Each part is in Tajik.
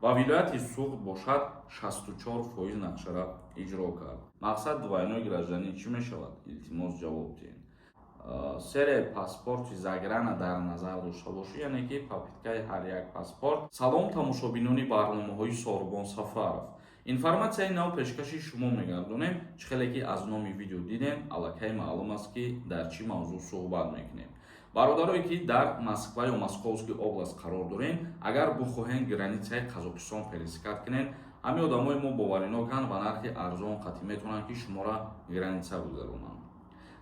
Ва вилояти Суғд бошад, 64% нақшара иҷро кард. Мақсад, двойной гражданин чӣ мешавад? Илтимос, ҷавоб диҳед. Серияи паспорти заграна дар назар дошта бошӣ, яъне ки попыткаи ҳар як паспорт. Салом, тамошобинони барномаҳои Сорбон Сафаров. Информатсияи нав пешкаши шумо мегардонем. Чӣ хеле ки аз номи видео дидем, аллакай маълум аст, ки дар чӣ мавзӯъ суҳбат мекунем. Бародарое, ки дар Москва ё Московский область қарор дорем, агар бихоҳем границаи Қазоқистон пересекать кунем, ҳамин одамои мо бовариноканд ва нархи арзон қатъӣ метавонанд, ки шуморо граница гузаронанд.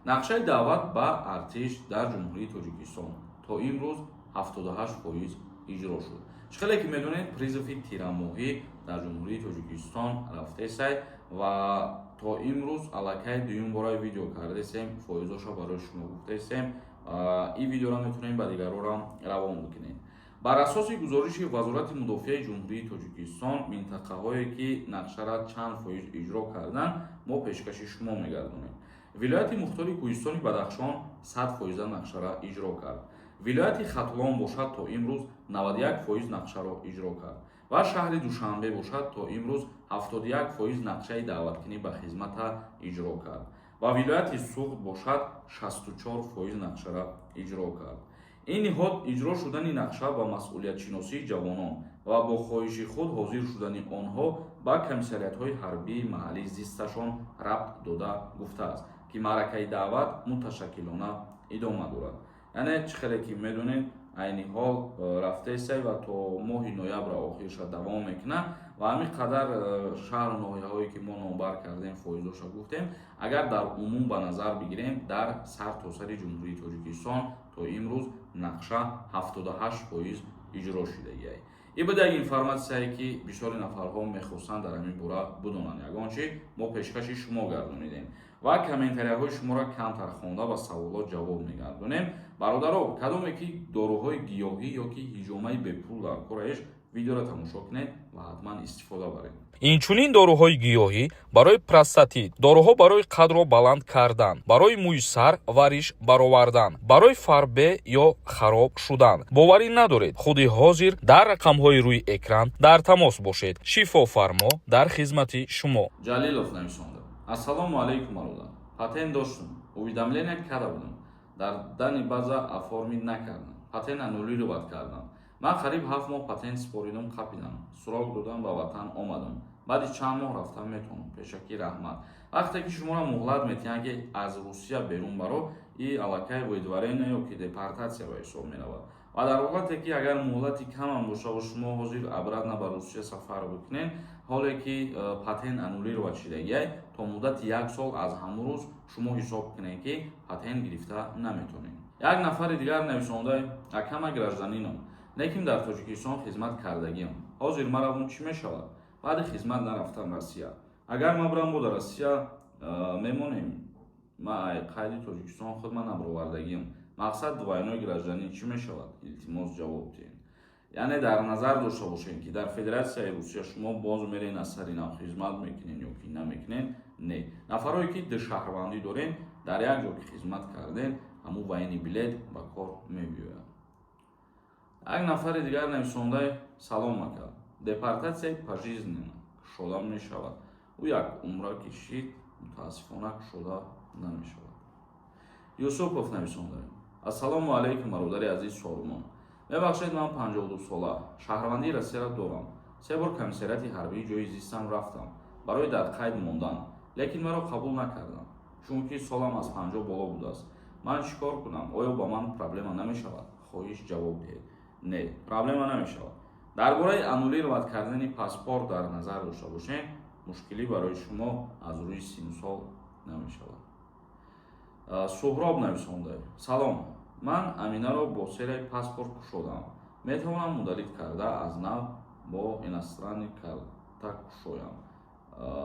Нақшаи даъват ба артиш дар Ҷумҳурии Тоҷикистон то имрӯз 78% иҷро шуд. Чӣ хеле ки медонед, призыви тирамоҳӣ дар Ҷумҳурии Тоҷикистон рафтесай ва то имрӯз аллакай дуюм бора видео кардесем, фоизоша барои шумо гуфтесем. Ин видеоро метавонем ба дигарорам равон бикунем. Бар асоси гузориши Вазорати мудофиаи Ҷумҳурии Тоҷикистон, минтақаҳое, ки нақшара чанд фоиз иҷро карданд, мо пешкаши шумо мегардонем. Вилояти Мухтори Кӯҳистони Бадахшон 100 фоиза нақшара иҷро кард. Вилояти Хатлон бошад, то имрӯз 91% нақшаро иҷро кард ва шаҳри Душанбе бошад, то имрӯз 71% нақшаи даъваткунӣ ба хизмата иҷро кард ва вилояти Суғд бошад, 64% нақшара иҷро кард. Ин ниҳод иҷро шудани нақша ба масъулиятшиносии ҷавонон ва бо хоҳиши худ ҳозир шудани онҳо ба комиссариятҳои ҳарбии маҳаллии зисташон рабт дода гуфтааст, ки маъракаи даъват муташаккилона идома дорад. Яъне чӣ хеле ки медонед, айни ҳол рафтесай ва то моҳи ноябр охирша давом мекунад. Ва ҳамин қадар шаҳру ноҳияҳое, ки мо номбар кардем, фоизоша гуфтем. Агар дар умум ба назар бигирем, дар сар то сари Ҷумҳурии Тоҷикистон то имрӯз нақша 78% иҷро шудагиай. Ин буд як информатсияе, ки бисёри нафарҳо мехостанд дар ҳамин бора бидонанд. Ягон чи мо пешкаши шумо гардонидем ва комментарияҳои шуморо камтар хонда, ба саволот ҷавоб мегардонем. Бародаро, кадоме ки доруҳои гиёҳӣ ё ки ҳиҷомаи бепул дар кораеш, видеоро тамошо кунед ва ҳатман истифода баред. Инчунин доруҳои гиёҳӣ барои простатит, доруҳо барои қадро баланд кардан, барои мӯи сар ва риш баровардан, барои фарбе ё хароб шудан. Боварӣ надоред? Худи ҳозир дар рақамҳои рӯи экран дар тамос бошед. Шифофармо дар хизмати шумо. Ҷалилов нависонда: «Ассалому алайкум, бародар. Патент доштум, уведомление карда будам, дар дани база оформить накардам, патент аннулировать кардам. Ман қариб 7 моҳ патент супоридум, қапидам, срок додам, ба ватан омадам. Баъди чанд моҳ рафтан метавонам? Пешакӣ раҳмат». Вақте ки шуморо муҳлат метиҳанд, ки аз Русия берун баро, и аллакай выдворение ё ки депортатсия ба ҳисоб меравад. Ва дар ҳолате ки агар муҳлати камам боша ва шумо ҳозир обратно ба Русия сафар бикунед, ҳоле ки патент аннулировать шидагиай, то муддати як сол аз ҳамун рӯз шумо ҳисоб кунед, ки патент гирифта наметавонед. Як нафари дигар нависонда: «Акама гражданином, лекин дар Тоҷикистон хизмат кардагиам. Ҳозир маравон, чӣ мешавад? Баъди хизмат нарафтам Россия. Агар ман бирам, бо дар Россия мемонем. Ма ай қайди Тоҷикистон худ ман набаровардагиам. Мақсад, двойной гражданин чӣ мешавад? Илтимос, ҷавоб диҳед». Яъне дар назар дошта бошед, ки дар Федератсияи Русия шумо боз мерен, аз сари нав хизмат мекунед ё ки намекунед. Не, нафарое ки душаҳрвандӣ дорен, дар як ҷо ки хизмат карден, ҳамун военный билет ба кор мебиёяд. Як нафари дигар нависондаи: «Салом, ака. Депортатсияи пожизненно кушода мешавад?» Ӯ як умра кишид, мутаассифона, кушода намешавад. Юсупов нависондаем: «Ассалому алайкум, бародари азиз Сорумон. Мебахшед, ман 52 сола, шаҳрвандии Россияро дорам. Се бор комиссариати ҳарбии ҷои зистам рафтам барои дар қайд мондан, лекин маро қабул накарданд, чунки солам аз 50 боло будааст. Ман чӣ кор кунам? Оё ба ман проблема намешавад? Хоҳиш, ҷавоб диҳед». Не, проблема намешавад. Дар бораи аннулировать кардани паспорт дар назар дошта бошем, мушкилӣ барои шумо аз рӯи синну сол намешавад. Суҳроб нависонда: «Салом, ман Аминаро бо серияи паспорт кушодам. Метавонам удалить карда, аз нав бо иностранный карта кушоям?»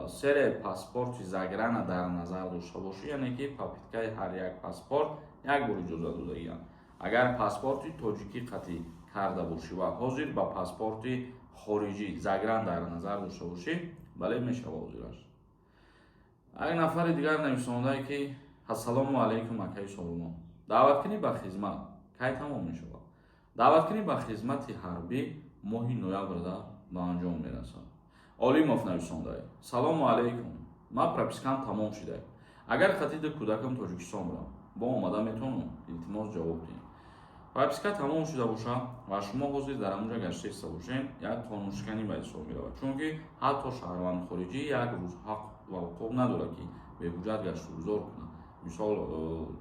Серияи паспорти заграна дар назар дошта бошӣ, яъне ки попыткаи ҳар як паспорт як бор иҷоза додагианд. Агар паспорти тоҷикӣ қатъӣ карда бошӣ ва ҳозир ба паспорти хориҷӣ загран дар назар дошта бошӣ, бале, мешава ҳозираш. Як нафари дигар нависондае, ки: «Ассалому алайкум, акаи Соломон. Даъваткунӣ ба хизмат кай тамом мешавад?» Даъваткунӣ ба хизмати ҳарбӣ моҳи ноябрда. ба анҷом мерасад. Олимов нависондай: «Салому алайкум, ман пропискам тамом шудай, агар қати ду кӯдакам Тоҷикистон бурам, бо омада метавонам? Илтимос, ҷавоб диҳем». Прописка тамом шуда боша ва шумо ҳозир дар ҳамонҷа гашта иста бошем, як қонуншиканӣ ба ҳисоб меравад, чунки ҳатто шаҳрванди хориҷӣ як рӯз ҳақ ва ҳуқуқ надорад, ки беҳуҷҷат гаштугузор кунад. Мисол,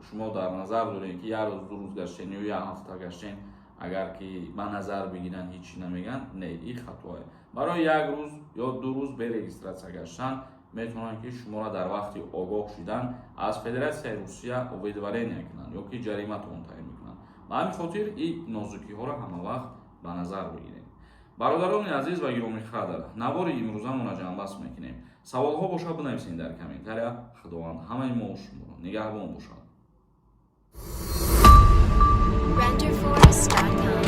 шумо дар назар доред, ки як рӯз, 2 рӯз гаштен ё як ҳафта гаштен, агар ки ба назар бигиранд, ҳеҷ чӣ намегӯянд. Не, ин хатое. Барои як рӯз ё 2 рӯз бе регистрация гаштан метавонанд, ки шуморо дар вақти огоҳ шудан аз Федератсияи Русия выдворение кунанд ё ки ҷариматон таъин мекунанд. Ба ҳамин хотир ин нозукиҳоро ҳамавақт ба назар бигиред. Бародарони азиз ва гиромиқадр, навори имрӯзамонро ҷамъбаст мекунем. Саволҳо боша, бинависед дар комментария. Худованд ҳамаи мо шуморо нигаҳбон бошад. Renderforest.com.